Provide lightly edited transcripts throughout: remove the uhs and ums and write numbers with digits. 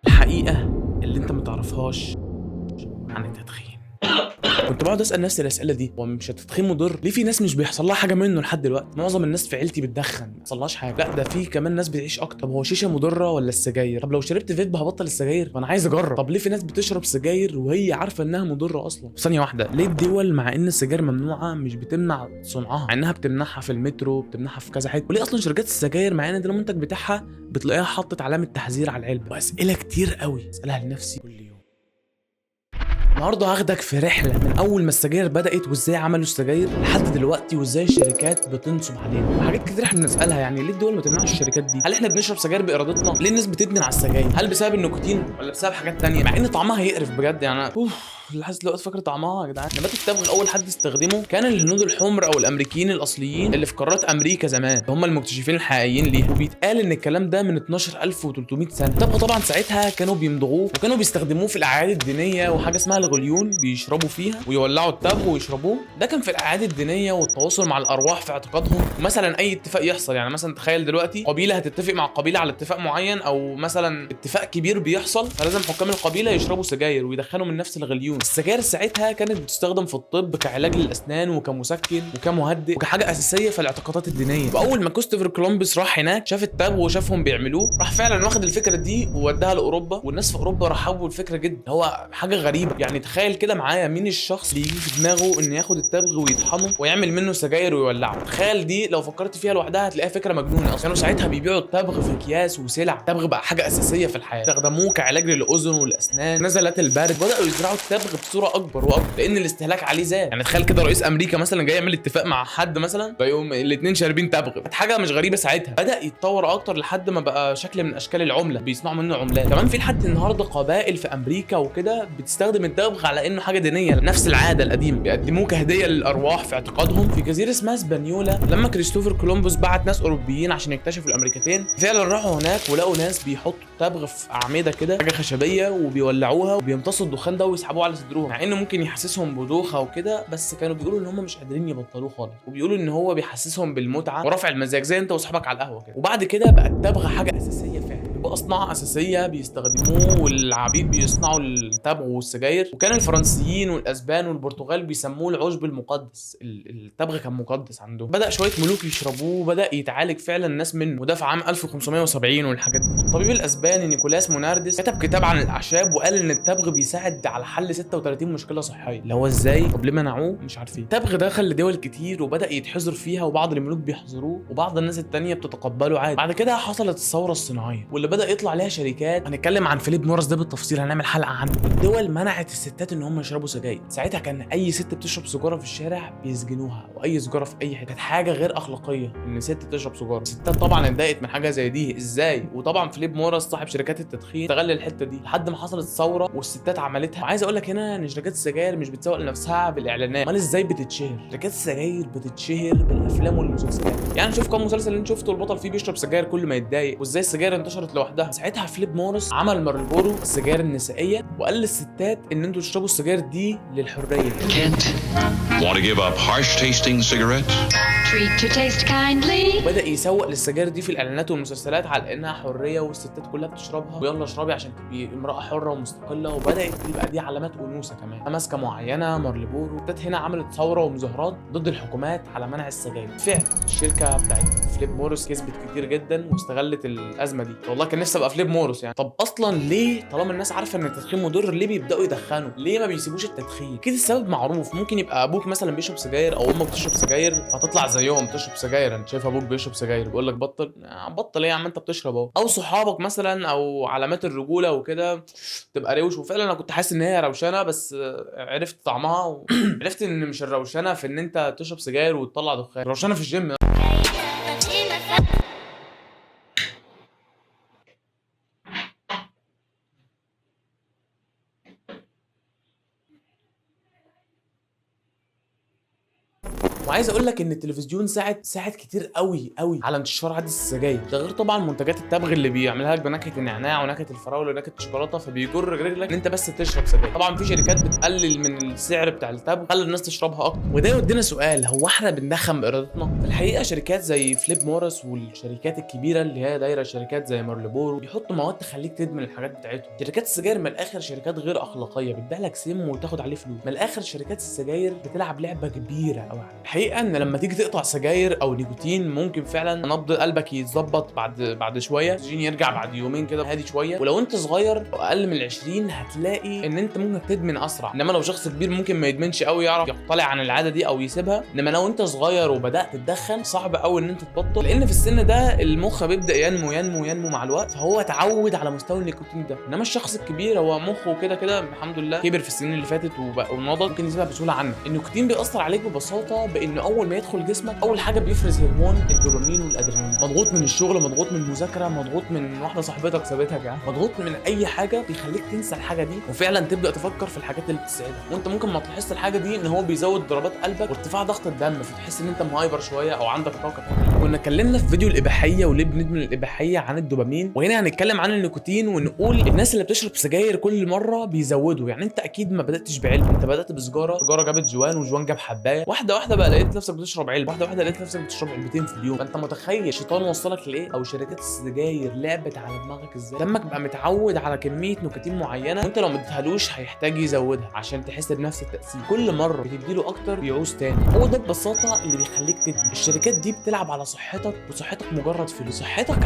الحقيقة اللي انت متعرفهاش عن التدخين. كنت بقعد اسال نفسي الاسئلة دي، هو مش التدخين مضر؟ ليه في ناس مش بيحصل لها حاجة منه لحد دلوقتي؟ معظم الناس في عيلتي بتدخن ما حصلهاش حاجة، لا ده في كمان ناس بتعيش اكتر. طب هو الشيشة مضرة ولا السجاير؟ طب لو شربت فيب هبطل السجاير؟ فانا عايز اجرب. طب ليه في ناس بتشرب سجاير وهي عارفه انها مضرة اصلا؟ ثانية واحدة، ليه الدول مع ان السجاير ممنوعة مش بتمنع صنعها، مع انها بتمنعها في المترو، بتمنعها في كذا حتة؟ وليه اصلا شركات السجاير مع ان ده المنتج بتاعها بتلاقيها حطت علامة تحذير على العلبة؟ واسئلة كتير قوي اسالها لنفسي كل يوم. النهارده هاخدك في رحله من اول ما السجاير بدات وازاي عملوا السجاير لحد دلوقتي، وازاي الشركات بتنصب علينا، وحاجات كتير احنا بنسالها. يعني ليه الدول ما تمنعش الشركات دي؟ هل احنا بنشرب سجاير بارادتنا؟ ليه الناس بتدمن على السجاير؟ هل بسبب النيكوتين ولا بسبب حاجات تانية؟ مع ان طعمها يقرف بجد. يعني اوف، لحد دلوقتي فاكر طعمها يا جدعان. نبات التبغ اول حد استخدمه كان الهنود الحمر او الامريكيين الاصليين اللي في قارات امريكا زمان، هم المكتشفين الحقيقيين ليها، وبيتقال ان الكلام ده من 12300 سنة. التبغ طبعا ساعتها كانوا بيمضغوه وكانوا بيستخدموه في الاعياد الدينية، وحاجه اسمها الغليون بيشربوا فيها ويولعوا التبغ ويشربوه. ده كان في الاعياد الدينية والتواصل مع الارواح في اعتقادهم. مثلا اي اتفاق يحصل، يعني مثلا تخيل دلوقتي قبيلة هتتفق مع قبيلة على اتفاق معين، او مثلا اتفاق كبير بيحصل، فلازم حكام القبيلة يشربوا سجاير ويدخنوا من نفس الغليون. السجاير ساعتها كانت بتستخدم في الطب كعلاج للاسنان وكمسكن وكمهدئ وكحاجه اساسية في الاعتقادات الدينية. واول ما كريستوفر كولومبس راح هناك شاف التبغ وشافهم بيعملوه، راح فعلا واخد الفكرة دي ووداها لاوروبا، والناس في اوروبا رحبوا بالفكرة جدا. هو حاجة غريبة، يعني تخيل كده معايا مين الشخص اللي يجي في دماغه ان ياخد التبغ ويطحنه ويعمل منه سجاير ويولعه؟ تخيل دي لو فكرت فيها لوحدها هتلاقيها فكرة مجنونة اصلا. كانوا ساعتها بيبيعوا التبغ في اكياس وسلع. التبغ بقى حاجة اساسية في الحياة، استخدموه كعلاج للاذن والاسنان، نزلات البرد. بداوا يزرعوا التبغ بصورة اكبر واكبر لان الاستهلاك عليه زاد. يعني تخيل كده رئيس امريكا مثلا جاي يعمل اتفاق مع حد مثلا، فيقوم الاثنين شاربين تبغ، كانت حاجة مش غريبة ساعتها. بدا يتطور اكتر لحد ما بقى شكل من اشكال العملة، بيصنعوا منه عملات. كمان في لحد النهارده قبائل في امريكا وكده بتستخدم التبغ على انه حاجة دينية، نفس العادة القديمة، بيقدموه كهدية للارواح في اعتقادهم. في جزيرة اسمها اسبانيولا لما كريستوفر كولومبوس بعت ناس اوروبيين عشان يكتشفوا الامريكتين، فعلا راحوا هناك ولقوا ناس بيحطوا التبغ في اعمدة كده، حاجة خشبيه، وبيولعوها وبيمتصوا الدخان ده ويسحبوه على صدرهم، مع انه ممكن يحسسهم بدوخه وكده، بس كانوا بيقولوا ان هم مش قادرين يبطلوه خالص، وبيقولوا ان هو بيحسسهم بالمتعة ورفع المزاج زي انت واصحابك على القهوة كده. وبعد كده بقى التبغ حاجة اساسية فعلا، بقى صناعة اساسية بيستخدموه، والعبيد بيصنعوا التبغ والسجاير. وكان الفرنسيين والاسبان والبرتغال بيسموه العشب المقدس، التبغ كان مقدس عندهم. بدا شوية ملوك يشربوه وبدا يتعالج فعلا الناس منه، وده في عام 1570 والحاجات دي. الطبيب الاسباني نيكولاس موناردس كتب كتاب عن الاعشاب وقال ان التبغ بيساعد على حل 36 مشكلة صحية. اللي هو ازاي؟ طب ليه منعوه؟ مش عارفين. التبغ دخل لدول كتير وبدا يتحظر فيها، وبعض الملوك بيحظروه وبعض الناس التانية بتتقبله عادي. بعد كده حصلت الثورة الصناعية واللي بدا يطلع لها شركات. هنتكلم عن فيليب موريس ده بالتفصيل، هنعمل حلقة عنه. الدول منعت الستات ان هم يشربوا سجاير. ساعتها كان اي ست بتشرب سيجارة في الشارع بيسجنوها، واي سيجارة في اي حتة. كانت حاجة غير اخلاقية ان ست تشرب سيجارة. الستات طبعا اتضايقت من حاجة زي دي، ازاي؟ وطبعا فيليب موريس صاحب شركات التدخين استغل الحتة دي لحد ما حصلت ثورة والستات عملتها. وعايز اقول لك هنا ان شركات السجاير مش بتسوق لنفسها بالاعلانات، امال ازاي بتتشهر؟ شركات السجاير بتتشهر بالافلام والمسلسلات. يعني شوف كم مسلسل انت شفته البطل فيه بيشرب سجاير كل ما يتضايق، وازاي السجاير انتشرت لوحدها. ساعتها فيليب موريس عمل مارلبورو السجاير النسائية وقال للستات ان انتوا تشربوا السجاير دي للحرية. Kent. Want to give up harsh tasting cigarettes? Treat your taste kindly. وبدا يسوق للسجاير دي في الاعلانات والمسلسلات على انها حرية والستات كلها بتشربها، ويلا اشربي عشان تبقي امراة حره ومستقله. وبدات تبقى دي علامات انوثه كمان، ماسكه معينة مارلبورو. الستات هنا عملت ثورة ومظاهرات ضد الحكومات على منع السجاير. فعلا الشركة بتاعت فيليب موريس كسبت كتير جدا واستغلت الازمة دي. والله كان نفسي ابقى فيليب موريس يعني. طب اصلا ليه طالما الناس عارفه ان التدخين مضر ليه بيبداوا يدخنوا؟ ليه ما بيسيبوش التدخين؟ اكيد السبب معروف. ممكن يبقى ابوك مثلا بيشرب سجاير او امك بتشرب سجاير فتطلع زيهم تشرب سجاير. انت شايف ابوك بيشرب سجاير بيقول لك بطل، بطل ايه يا عم انت بتشرب اهو. او صحابك مثلا، او علامات الرجولة وكده تبقى روش. وفعلا انا كنت حاسس ان هي روشانه، بس عرفت طعمها وعرفت ان مش الروشانه في ان انت تشرب سجاير وتطلع دخان، الروشانه في الجيم. وعايز اقول لك ان التلفزيون ساعد كتير قوي قوي على انتشار عادة السجاير، ده غير طبعا منتجات التبغ اللي بيعملها لك بنكهه النعناع ونكهه الفراوله ونكهه الشوكولاته، فبيجر رجلك ان انت بس تشرب سجاير. طبعا في شركات بتقلل من السعر بتاع التبغ، خلي الناس تشربها اكتر. وده يودينا سؤال، هو احنا بندخن بارادتنا؟ في الحقيقة شركات زي فليب موريس والشركات الكبيرة اللي هي دايرة شركات زي مارلبورو بيحطوا مواد تخليك تدمن الحاجات بتاعتهم. شركات السجاير من الاخر شركات غير اخلاقية، بتبيع لك سم وتاخد عليه فلوس. من الاخر شركات السجاير بتلعب لعبه كبيرة قوي. الحقيقة ان لما تيجي تقطع سجاير او نيكوتين ممكن فعلا نبض قلبك يتظبط بعد شوية، الاكسجين يرجع بعد يومين كده هادي شوية. ولو انت صغير او اقل من 20 هتلاقي ان انت ممكن تدمن اسرع، انما لو شخص كبير ممكن ما يدمنش قوي، يعرف يقتلع عن العادة دي او يسيبها. انما لو انت صغير وبدات تدخن صعب قوي ان انت تبطل، لان في السن ده المخ بيبدا ينمو ينمو ينمو مع الوقت، فهو اتعود على مستوى النيكوتين ده. انما الشخص الكبير هو مخه كده كده الحمد لله كبر في السنين اللي فاتت ونضج، ممكن يسيبها بسهولة عنه. النيكوتين بيأثر عليك ببساطة بانه اول ما يدخل جسمك اول حاجة بيفرز هرمون الدوبامين والادرينالين. مضغوط من الشغل، مضغوط من المذاكرة، مضغوط من واحدة صاحبتك سابتك، يعني مضغوط من اي حاجة، بيخليك تنسى الحاجة دي وفعلا تبدا تفكر في الحاجات اللي بتسعدك. وانت ممكن ما تلاحظش الحاجة دي ان هو بيزود ضربات قلبك وارتفاع ضغط الدم، فتحس ان انت مهايبر شوية او عندك طاقة. كنا اتكلمنا في فيديو الاباحية وليه بندمن الاباحية عن الدوبامين، وهنا هنتكلم عن النيكوتين ونقول الناس اللي بتشرب سجاير كل مرة بيزودوا. يعني انت اكيد ما بداتش بعلبه، انت بدات بسجاره، سجاره جابت جوان، وجوان جاب حبايه، واحدة واحدة بقى لقيت نفسك بتشرب علبة، واحدة واحدة لقيت نفسك بتشرب علبتين في اليوم. فانت متخيل الشيطان وصلك لايه، او شركات السجاير لعبت على دماغك ازاي. دمك بقى متعود على كمية نيكوتين معينة، وانت لو ما اديتهالوش هيحتاج يزودها عشان تحس بنفس التاثير. كل مرة بتديله اكتر بيعوز تاني. هو ده ببساطة اللي بيخليك تدمن. الشركات دي بتلعب على صحتك، وصحتك مجرد فلوس. صحتك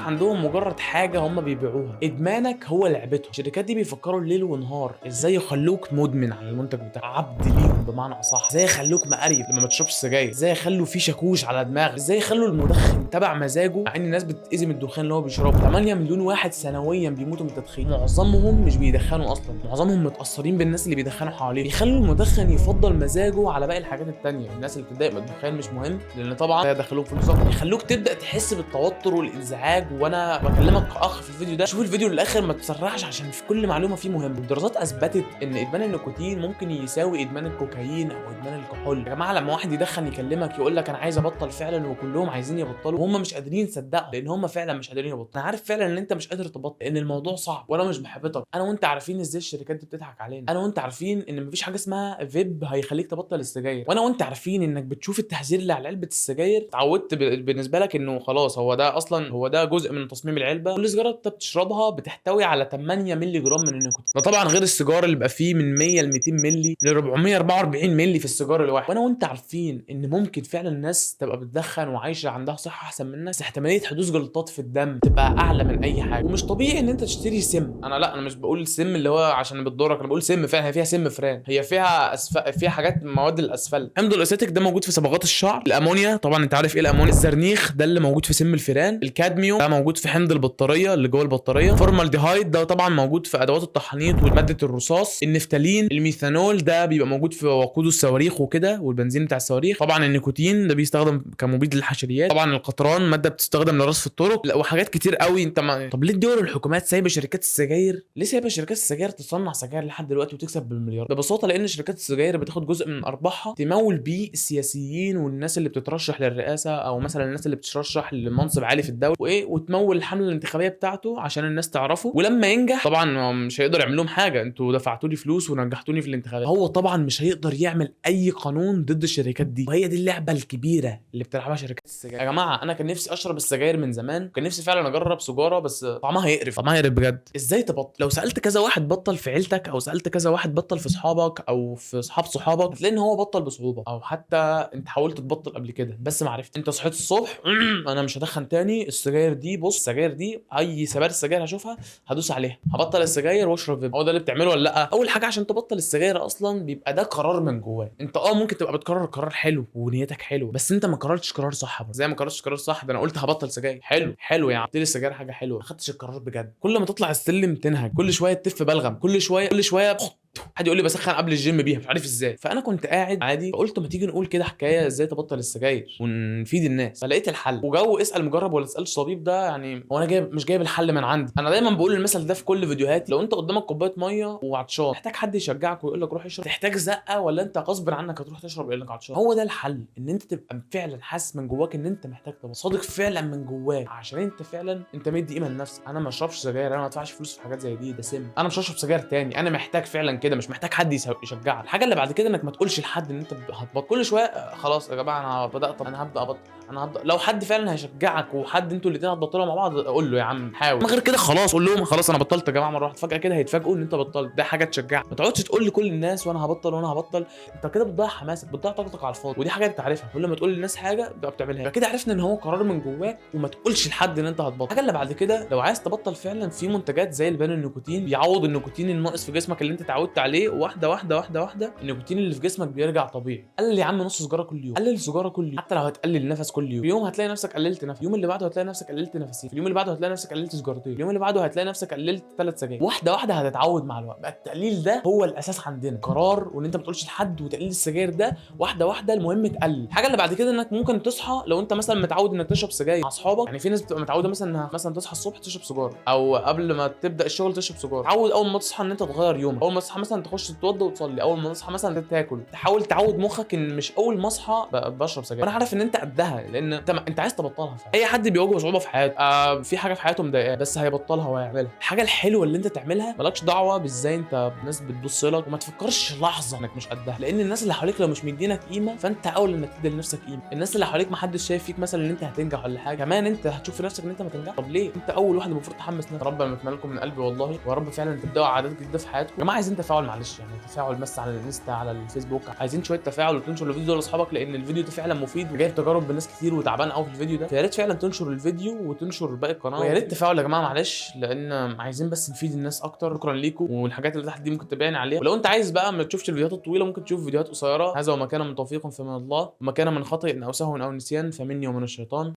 عندهم مجرد حاجة هم بيبيعوها. ادمانك هو لعبتهم. الشركات دي بيفكروا الليل ونهار ازاي يخلوك مدمن على المنتج بتاعك، عبد ليهم بمعنى اصح، ازاي يخلوك مقريف لما ما تشربش سجاير، ازاي يخلوا في شاكوش على دماغك، ازاي يخلوا المدخن تبع مزاجه، مع ان الناس بتتاذي من الدخان اللي هو بيشربه. 8 مليون واحد سنويا بيموتوا من التدخين، معظمهم مش بيدخنوا اصلا، معظمهم متاثرين بالناس اللي بيدخنوا حواليه. بيخلوا المدخن يفضل مزاجه على باقي الحاجات التانية. الناس اللي بتتضايق من الدخان مش مهم، لان طبعا هيدخلوك فلوس اكتر. يخلوك تبدا تحس بالتوتر والانزعاج. وانا بكلمك كاخ في الفيديو ده، شوف الفيديو للاخر ما تسرعش عشان في كل معلومة فيه مهمة. الدراسات اثبتت ان ادمان النيكوتين ممكن يساوي ادمان الكوكايين او ادمان الكحول. يا جماعة لما واحد يدخن يكلمك يقول لك انا عايز ابطل فعلا، وكلهم عايزين يبطلوا وهم مش قادرين يصدقوا، لان هم فعلا مش قادرين يبطلوا. انا عارف فعلا ان انت مش قادر تبطل لان الموضوع صعب، وانا مش بحبطك. انا وانت عارفين ازاي الشركات دي بتضحك علينا، انا وانت عارفين ان مفيش حاجة اسمها فيب هيخليك تبطل السجاير، وانا وانت عارفين انك بتشوف التحذير اللي على علبة السجاير اتعودت بالنسبة لك انه خلاص هو ده اصلا، هو ده جزء من تصميم العلبة. كل سيجارة انت بتشربها بتحتوي على 8 مللي جرام من النيكوتين، ده طبعا غير السيجار اللي بيبقى فيه من 100 ل 200 مللي ل 444 مللي في السيجار الواحد. وانا وانت عارفين ان ممكن فعلا الناس تبقى بتدخن وعايشة عندها صحة احسن منك، بس احتمالية حدوث جلطات في الدم تبقى اعلى من اي حاجة. ومش طبيعي ان انت تشتري سم. انا لا، انا مش بقول سم اللي هو عشان بتضرك، انا بقول سم فعلا، هي فيها سم فران، هي فيها حاجات مواد الاسفلت. حمض الاسيتيك ده موجود في صبغات الشعر. الامونيا طبعا انت عارف ايه الامونيا. الزرنيخ ده اللي موجود في سم الفيران. الكادميوم ده موجود في حمض البطارية اللي جوه البطارية. فورمالديهايد ده طبعا موجود في ادوات التحنيط ومادة الرصاص. النفتالين، الميثانول ده بيبقى موجود في وقود الصواريخ وكده والبنزين بتاع الصواريخ. طبعا النيكوتين ده بيستخدم كمبيد للحشريات. طبعا القطران مادة بتستخدم لرصف الطرق. لا وحاجات كتير قوي. انت ما... طب ليه الدول والحكومات سايبه شركات السجاير؟ ليه سايبه شركات السجاير تصنع سجاير لحد دلوقتي وتكسب بالمليار؟ ببساطة لان شركات السجاير بتاخد جزء من ارباحها تمول بيه السياسيين والناس اللي بتترشح للرئاسة، او مثلا الناس اللي بتترشح لمنصب عالي في الدولة، وايه، وتمول الحملة الانتخابية بتاعته عشان الناس تعرفه. ولما ينجح طبعا مش هيقدر يعمل لهم حاجة، انتوا دفعتوا لي فلوس ونجحتوني في الانتخابات. هو طبعا مش هيقدر يعمل اي قانون ضد الشركات دي، وهي دي اللعبة الكبيرة اللي بتلعبها شركات السجاير. يا جماعة انا كان نفسي اشرب السجاير من زمان، كان نفسي فعلا اجرب سجاره، بس طعمها يقرف، طعمها يقرف بجد. ازاي تبطل؟ لو سالت كذا واحد بطل في عيلتك، او سالت كذا واحد بطل في اصحابك او في اصحاب صحابك، هتلاقي ان هو بطل بصعوبة، او حتى انت حاولت تبطل قبل كده بس ما عرفت. انت صحيت الصبح انا مش هدخن تاني السجاير دي، بص السجاير دي اي سباري السجاير هشوفها هدوس عليها، هبطل السجاير واشرب فيب. هو ده اللي بتعمله ولا لا؟ اول حاجة عشان تبطل السجاير اصلا بيبقى ده قرار من جواك انت. ممكن تبقى بتقرر قرار حلو ونيتك حلوة، بس انت ما قررتش قرار صح برضه. زي ما قررتش قرار صح، ده انا قلت هبطل سجاير، حلو حلو يعني قلت لي السجاير حاجة حلوة، ما خدتش القرار بجد. كل ما تطلع السلم تنهج، كل شوية تف بلغم، كل شوية كل شوية حد يقول لي بسخن قبل الجيم بيها، مش عارف ازاي. فانا كنت قاعد عادي، فقلت ما تيجي نقول كده حكاية ازاي تبطل السجاير ونفيد الناس. فلقيت الحل. وجو اسال مجرب ولا تسالش طبيب ده، يعني هو انا جايب مش جايب الحل من عندي. انا دايما بقول المثل ده في كل فيديوهاتي، لو انت قدامك كوباية مية وعطشان، محتاج حد يشجعك ويقول لك روح اشرب؟ تحتاج زقه ولا انت غصب عنك هتروح تشرب لانك عطشان؟ هو ده الحل، ان انت تبقى فعلا حاسس من جواك ان انت محتاج تبطل، صادق فعلا من جواك، عشان انت فعلا انت مدي قيمة لنفسك. انا ما اشربش سجاير، انا ما ادفعش فلوس في حاجات زي دي، ده سم. انا مش هشرب سجاير تاني، انا محتاج فعلا كده، مش محتاج حد يشجعك. الحاجة اللي بعد كده انك ما تقولش لحد ان انت هتبطل كل شوية. خلاص يا جماعة انا بدات، انا هبدا ابطل، انا هبدا. لو حد فعلا هيشجعك وحد انتوا الاثنين هتبطلوا مع بعض، قول له يا عم حاول. ما غير كده خلاص قول لهم خلاص انا بطلت يا جماعة مرة واحدة، فجاة كده هيتفاجئوا ان انت بطلت. ده حاجة تشجعك. ما تقعدش تقول لكل الناس وانا هبطل وانا هبطل، انت كده بتضيع حماسك، بتضيع طاقتك على الفاضي، ودي حاجة انت عارفها. كل ما تقول للناس حاجة بتبقى بتعملها. فكده عرفنا ان هو قرار من جواك، وما تقولش لحد ان انت هتبطل. الحاجة اللي بعد كده، لو عايز تبطل فعلا، في منتجات زي البان النيكوتين بيعوض النيكوتين الناقص في جسمك اللي انت اتعودت عليه. واحدة واحدة واحدة واحدة النيكوتين اللي في جسمك بيرجع طبيعي. قلل يا عم نص سيجارة كل يوم، قلل سيجارة كل يوم، حتى لو هتقلل نفس كل يوم. في يوم هتلاقي نفسك قللت نفس، اليوم اللي بعده هتلاقي نفسك قللت نفسين، في اليوم اللي بعده هتلاقي نفسك قللت سيجارتين، اليوم اللي بعده هتلاقي نفسك قللت 3 سجاير. واحدة واحدة هتتعود مع الوقت. بقى التقليل ده هو الاساس عندنا، قرار وان انت ما تقولش لحد، وتقليل السجاير ده واحدة واحدة، المهم تقلل. الحاجة اللي بعد كده انك ممكن تصحى، لو انت مثلا متعود انك تشرب سجاير مع اصحابك، يعني في ناس بتبقى متعوده مثلا انها مثلا تصحى الصبح تشرب سيجارة، او قبل ما تبدا الشغل تشرب سيجارة. تعود اول ما تصحى ان انت تغير يومك، اول ما تصحى مثلا تخش تتوضى وتصلي، اول ما تصحى مثلا تاكل. تحاول تعود مخك ان مش اول ما اصحى بشرب سجاير. انا عارف ان انت قدها، لان انت عايز تبطلها فعلا. اي حد بيواجه صعوبة في حياته، في حاجة في حياته مضايقاه، بس هيبطلها وهيعملها. الحاجة الحلوة اللي انت تعملها، مالكش دعوه بازاي انت الناس بتبص لك، وما تفكرش لحظة انك مش قدها، لان الناس اللي حواليك لو مش مدينك قيمة، فانت اولى انك تدي لنفسك قيمة. الناس اللي حواليك ما حدش شايف فيك مثلا ان انت هتنجح ولا حاجة، كمان انت هتشوف في نفسك ان انت ما تنجح. طب ليه؟ انت اول واحد المفروض تحمس نفسك. ربنا بتمنى لكم من قلبي والله، ويا رب فعلا تبداوا عادات جديدة في حياتكم. يا جماعة عايزين تفاعل، معلش يعني تفاعل بس على الانستا، على الفيسبوك، عايزين شوية تفاعل، وتنشر الفيديو ده لاصحابك، لان الفيديو ده فعلا مفيد وجايب تجارب بناس كتير وتعبان قوي في الفيديو ده. فيا ريت فعلا تنشر الفيديو وتنشر باقي القناة، ويا ريت تفاعل يا جماعة معلش، لان عايزين بس نفيد الناس اكتر. شكرا ليكم، والحاجات اللي تحت دي ممكن تتابعني عليها. ولو انت عايز بقى ما تشوفش الفيديوهات الطويلة، ممكن تشوف فيديوهات قصيرة. هذا وما كان من توفيق فمن الله، وما كان من خطأ او سهو او نسيان فمني ومن الشيطان.